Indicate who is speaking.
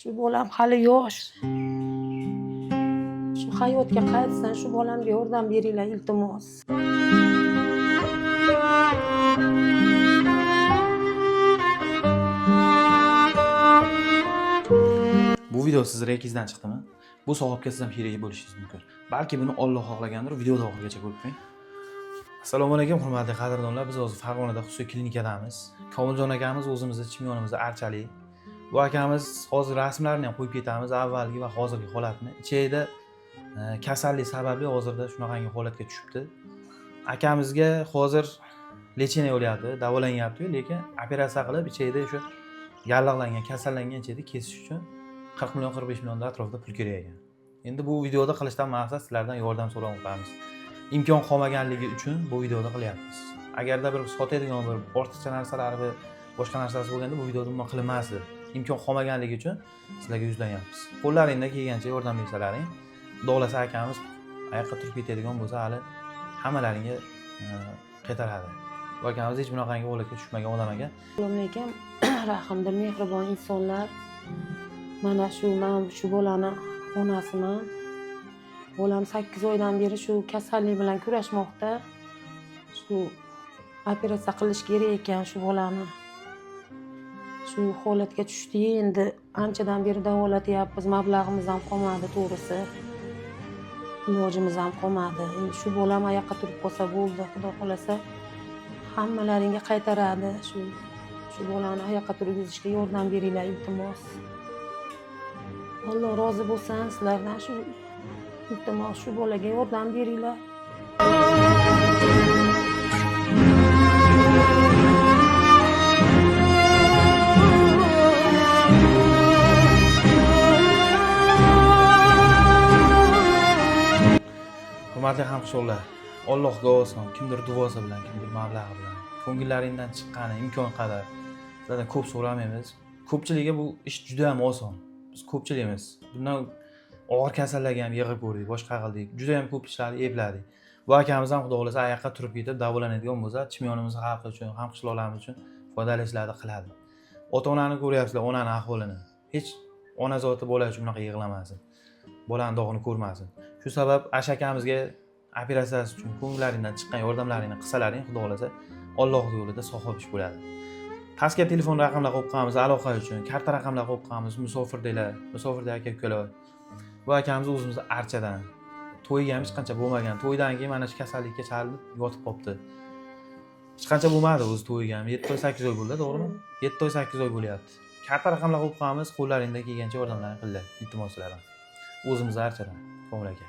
Speaker 1: Shu bolam hali yosh. Shu hayotga qaytsin, shu bolamga yordam beringlar, iltimos.
Speaker 2: Bu video sizni rekizdan chiqdimi? Bu savobga siz ham sherik bo'lishingiz mumkin. Balki buni Alloh xohlagandir, videoni oxirigacha ko'rib turing. Assalomu alaykum hurmatli qadrdonlar. Biz hozir Farg'onada xususiy klinikadamiz. Komiljon akamiz o'zimizni chimyonimizda Archali. Bu akamiz hozir rasmlarini ham qo'yib ketamiz, avvalgi va hozirgi holatini. Ichakda kasallik sababli hozirda shunaqangi holatga tushibdi. Akamizga hozir lechение bo'lyapti, davolanyapti, lekin operatsiya qilib ichakda o'sha yallig'langan, kasallangan ichakni kesish uchun 40 million 45 million atrofida pul kerak ekan. Endi bu videoda qilishdan maqsad sizlardan yordam so'ramoqdamiz. Imkon qolmaganligi uchun bu videoda qilyapmiz. Agarda bir sotadigan bir ortiqcha narsalari bir boshqa narsasi bo'lganda bu videoda umuman qilinmasdi. Imkon qolmaganligi uchun sizlarga yuzlanyapmiz. Qo'llaringdan kelgancha yordam bersalaring, Xudo xohlasa akamiz oyoqqa turib ketadigan bo'lsa hali hammalaringga qaytaradi. Bu akamiz hech bunaqangi holatga tushmagan odam ekan.
Speaker 1: Assalomu alaykum. Rahmdil, mehribon insonlar. Mana shu men shu bolani onasiman. Bolam 8 oydan beri shu kasallik bilan kurashmoqda. Shu operatsiya qilish kerak ekan shu bolani. Shu holatga tushdi endi anchadan beri davolatyapmiz, mablag'imiz ham qolmadi to'g'risi. Ilojimiz ham qolmadi. Endi shu bolam oyoqqa turib qolsa bo'ldi, Xudo xohlasa hammalaringga qaytaradi. Shu bolani oyoqqa turgizishga yordam beringlar, iltimos. Alloh rozi bo'lsin sizlardan, shu iltimos shu bolaga yordam beringlar.
Speaker 2: Hurmatli hamqishloqlar, Allohga oson, kimdir duosi bilan, kimdir mablag'i bilan, ko'ngillaringdan chiqqani imkon qadar sizlardan ko'p so'ramaymiz. Ko'pchilikka bu ish juda ham oson. Biz ko'pchiligimiz bundan og'ir kasallarga ham yig'ib ko'rdik, boshqa qildik, juda ham ko'p ishlarni epladik. Bu akamiz ham Xudo xohlasa oyoqqa turib ketib davolanadigan bo'lsa, Chimyonimiz xalqi uchun, hamqishloqlarimiz uchun foydali ishlarni qiladi. Ota-onani ko'ryapsizlar, onani ahvolini. Hech ona zoti bola uchun bunaqa yig'lamasin. Bolani dog'ini ko'rmasin. Shu sabab Ash akamizga operatsiyasi uchun ko'ngillaringdan chiqqan yordamlaringni qilsalaring, Xudo xohlasa Alloh yo'lida savob ish bo'ladi. Pastga telefon raqamlar qo'yib qo'yamiz aloqa uchun, karta raqamlar qo'yib qo'yamiz, musofirdagilar, musofirda aka ukalar. Bu akamiz o'zimiz Archadan. To'yiga ham hech qancha bo'lmagan. To'ydan keyin mana shu kasallikka chalinib yotib qolibdi. Hech qancha bo'lmadi o'zi to'yiga ham. 7 oy 8 oy bo'ldi, to'g'rimi? 7 oy 8 oy bo'lyapti. Karta raqamlar qo'yib qo'yamiz, qo'llaringdan kelgancha yordamlaringni qilinglar, iltimos sizlardan. O'zimiz Archadan, Komil aka.